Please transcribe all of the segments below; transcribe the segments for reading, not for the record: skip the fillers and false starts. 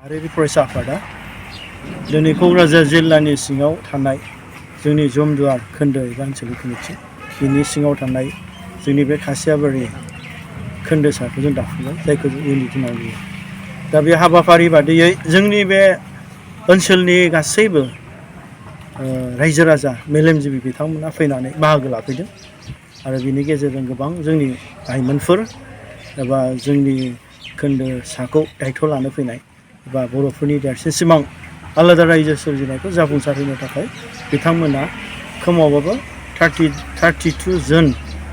आरो फरायसा आफादा दिनै क'क्राझार जिल्लानि सिङाव थानाय जोंनि जमदुवार खोन्दो एबा आनसलिक कमिटि बिनि सिङाव थानाय जोंनि बे खासियाबारि खोन्दोसाखौ जों दाफुंबाय जायखौ जों इउनिट होनना बुङो। दा बे हाबाफारि बादियै जोंनि बे ओनसोलनि गासैबो रायजो राजा मेलेमजिबि बिथांमोना फैनानै बाहागो लाफैदों आरो बिनि गेजेरजों गोबां जोंनि लाइमोनफोर एबा जोंनि खोन्दोसाखौ दायथ' लानो फैनाय एबा बर'फोरनि देरसिन सिमां आलादा रायजो सोरजिनायखौ जाफुंसार होनो थाखाय बिथांमोना खमावबाबो 32 जन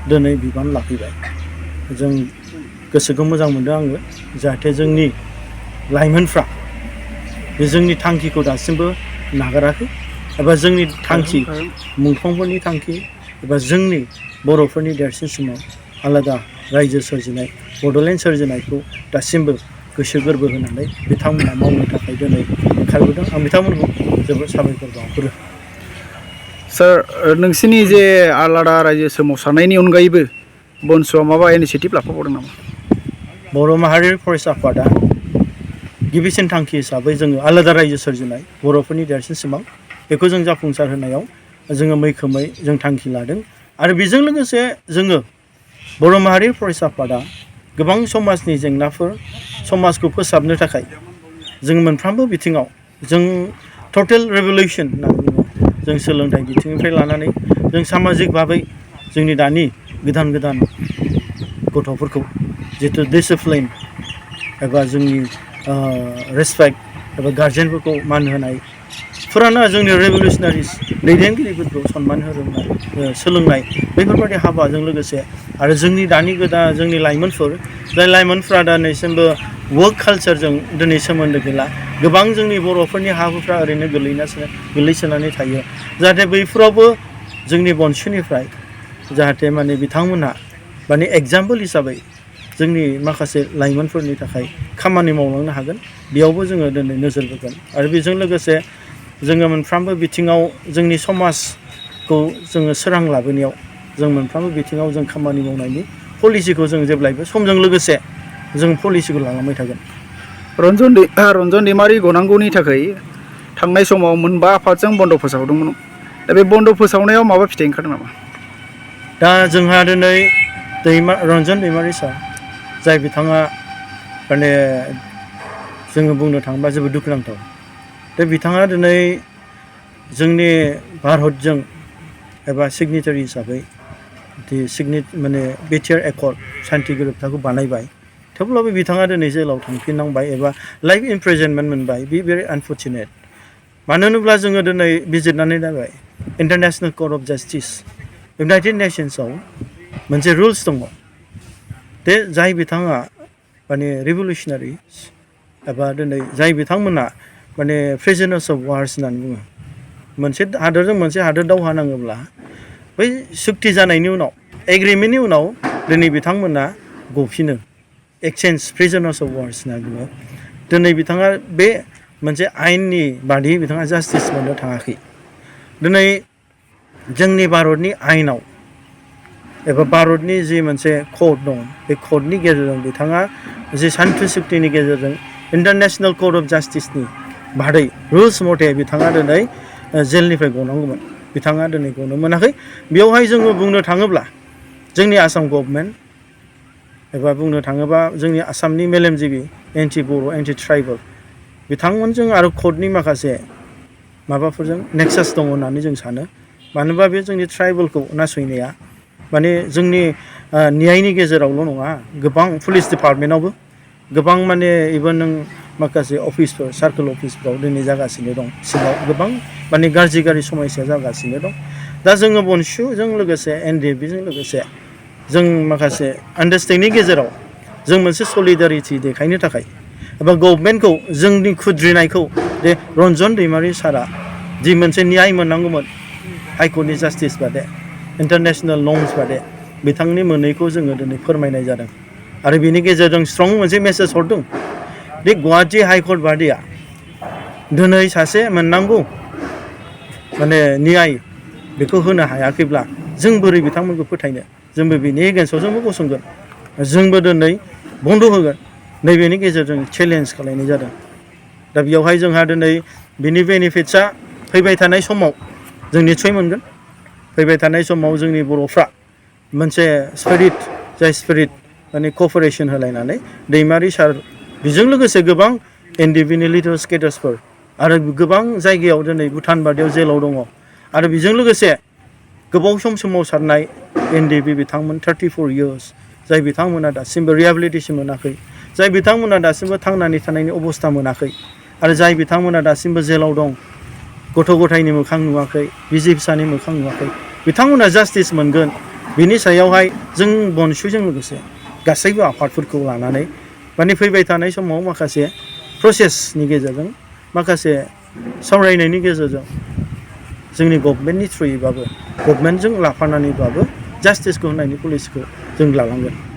दिनै बिबान लाफैबाय। जों गोसोखौ मोजां मोनदों आङो जाहाथे जोंनि लाइमोनफ्रा बे जोंनि थांखिखौ दासिमबो नागाराखै एबा जोंनि थांखि मुंख्लंफोरनि थांखि एबा जोंनि बर'फोरनि देरसिन सिमां आलादा रायजो सोरजिनाय बड'लेण्ड सोरजिनायखौ दासिमबो गोसो गोरबो होनानै बिथांमोना मावनो थाखाय दिनै ओंखारबोदों। आं बिथांमोनखौ जोबोद साबायखर बावहरो। सार नोंसिनि जे आलादा रायजो सोमावसारनायनि अनगायैबो बनस'आ माबा इनिसियेटिभ लाफाबावदों नामा? बर' माहारियारि फरायसा आफादा गिबिसिन थांखि हिसाबै जोङो आलादा रायजो सोरजिनाय बर'फोरनि देरसिन सिमां बेखौ जों जाफुंसार होनायाव जोङो मैखोमै जों थांखि लादों आरो बेजों लोगोसे जोङो बर' माहारि फरायसा आफादा गोबां समाजनि जेंनाफोर समाजखौ फोसाबनो थाखाय जों मोनफ्रोमबो बिथिङाव जों टटेल रेभलिउसन होनना बुङो। जों सोलोंथाइ बिथिंनिफ्राय लानानै जों सामाजिक भाबै जोंनि दानि गोदान गथ'फोरखौ जिथु डिसिप्लिन एबा जोंनि रेसपेक्ट एबा गारजेनफोरखौ मान होनाय फुराना जोंनि रेभलिउसनारिस दैदेनगिरिफोरखौ सनमान होरोंनाय सोलोंनाय बेफोरबायदि हाबाजों लोगोसे आरो जोंनि दानि गोदान जोंनि लाइमोनफोर जाय लाइमोनफ्रा दिनैसिमबो वर्क कालचारजों दिनै सोमोन्दो गैला गोबां जोंनि बर'फोरनि हा हुफ्रा ओरैनो गोलैसोनानै थायो जाहाथे बैफोरावबो जोंनि बनसुनिफ्राय जाहाथे माने बिथांमोनहा माने एग्जाम्पोल हिसाबै जोंनि माखासे लाइमोनफोरनि थाखाय खामानि मावलांनो हागोन बेयावबो जोङो दिनै नोजोर बोगोन आरो बेजों लोगोसे जोङो मोनफ्रोमबो बिथिङाव जोंनि समाजखौ जोङो सोरां लाबोनायाव जों मोनफ्रोमबो बिथिङाव जों खामानि मावनायनि पलिसिखौ जों जेब्लायबो समजों लोगोसे जों पलिसिखौ लालांबाय थागोन। रन्जन दैमारि गनांगौनि थाखाय थांनाय समाव मोनबा आफादजों बन्द' फोसावदोंमोन। दा बे बन्द' फोसावनायाव माबा फिथाइ ओंखारदों नामा? दा जोंहा दिनै रन्जन दैमारि सार जाय बिथाङा माने जोङो बुंनो थाङोबा जोबोद दुखुनांथाव। दा बिथाङा दिनै जोंनि भारतजों एबा सिगनेटारि हिसाबै माने बिटिआर एकर्ड सान्थि गोरोबथाखौ बानायबाय थेवब्लाबो बिथाङा दिनै जेलाव थांफिननांबाय एबा लाइफ इमप्रिजनमेन्ट मोनबाय बे भेरि आनफर्चुनेट। मानो होनोब्ला जोङो दिनै बिजिरनानै नायबाय international court of justice united नेसन्सआव मोनसे रुल्स दङ दे जाय बिथाङा माने रिभलिउसनारि एबा दिनै जाय बिथांमोना माने प्रिजनार्स अफ वार्स होननानै बुङो मोनसे हादोरजों मोनसे हादोर दावहा नाङोब्ला बै सुक्ति जानायनि उनाव एग्रिमेन्टनि उनाव दिनै बिथांमोना गफिनो एक्सचेन्ज प्रिजनार्स अफ वार्स होनना बुङो। दिनै बिथाङा बे मोनसे आयेननि बादियै बिथाङा जास्टिस मोननो थाङाखै। दिनै जोंनि भारतनि आयेनाव एबा भारतनि जि मोनसे कर्ट दं बे कर्टनि गेजेरजों बिथाङा जि सान्थि सुक्तिनि गेजेरजों इन्टारनेसनेल कर्ट अफ जास्टिसनि बादै रुल्स मथे बिथाङा दिनै जेलनिफ्राय गनांगौमोन बिथाङा दिनै गनो मोनाखै। बेवहाय जोङो बुंनो थाङोब्ला जोंनि आसाम गभर्नमेन्ट एबा बुंनो थाङोबा जोंनि आसामनि मेलेमजिबि एन्टि बर' एन्टि ट्राइबेल बिथांमोनजों आरो कर्टनि माखासे माबाफोरजों नेक्सास दङ होननानै जों सानो। मानोबा बे जोंनि ट्राइबेलखौ नासयनाया माने जोंनि न्यायनि गेजेरावल' नङा गोबां पुलिस डिपार्टमेन्टआवबो गोबां माने इभेन नों माखासे अफिसफोर सार्कोल अफिसफ्राव दिनै जागासिनो दं सिङाव गोबां माने गाज्रि समस्या जागासिनो दं। दा जोङो बनसुजों लोगोसे एनडिएफबिजों लोगोसे जों माखासे आन्डारस्टेन्डिंनि गेजेराव जों मोनसे सलिडारिटि देखायनो थाखाय एबा गभर्नमेन्टखौ जोंनि खुद्रिनायखौ जे रन्जन दैमारि सारा जि मोनसे न्याय मोननांगौमोन हाइकर्टनि जास्टिस बादे इन्टारनेसनेल नर्म्स बादे बिथांनि मोनैखौ जोङो दिनै फोरमायनाय जादों आरो बिनि गेजेरजों स्ट्रं मोनसे मेसेज हरदों बे गुवाहाटि हाइकर्ट बादिया दिनै सासे मोननांगौ माने न्याय बेखौ होनो हायाखैब्ला जों बोरै बिथांमोनखौ फोथायनो जोंबो बिनि एगेन्स्टआव जोंबो गसंगोन जोंबो दिनै बन्द' होगोन नैबेनि गेजेरजों चेलेन्ज खालायनाय जादों। दा बेयावहाय जोंहा दिनै बिनि बेनिफिट्सआ फैबाय थानाय समाव जों निस्सय मोनगोन। फैबाय थानाय समाव जोंनि बर'फ्रा मोनसे स्पिरिट जाय स्पिरिट माने क'पारेसन होलायनानै दैमा दैसा बेजों लोगोसे गोबां एनडिबिनि लिडार्स केडार्सफोर आरो गोबां जायगायाव दिनै भुटान बादियाव जेलाव दङ आरो बेजों लोगोसे गोबाव सम सोमावसारनाय एनडिबि बिथांमोन 34 इयार्स जाय बिथांमोना दासिमबो रिहेबिलिटेसन मोनाखै, जाय बिथांमोना दासिमबो थांनानै थानायनि अबस्था मोनाखै आरो जाय बिथांमोना दासिमबो जेलाव दं, गथ' गथायनि मोखां नुवाखै, बिसि फिसानि मोखां नुवाखै, बिथांमोना जास्टिस मोनगोन। बिनि सायावहाय जों बनसुजों लोगोसे गासैबो आफादफोरखौ लानानै माने फैबाय थानाय समाव माखासे प्रसेसनि गेजेरजों माखासे सावरायनायनि गेजेरजों जोंनि गभर्नमेन्टनि थ्रुयैबाबो गभर्नमेन्टजों लाफानानैबाबो जास्टिसखौ होनायनि पलिसिखौ जों लालांगोन।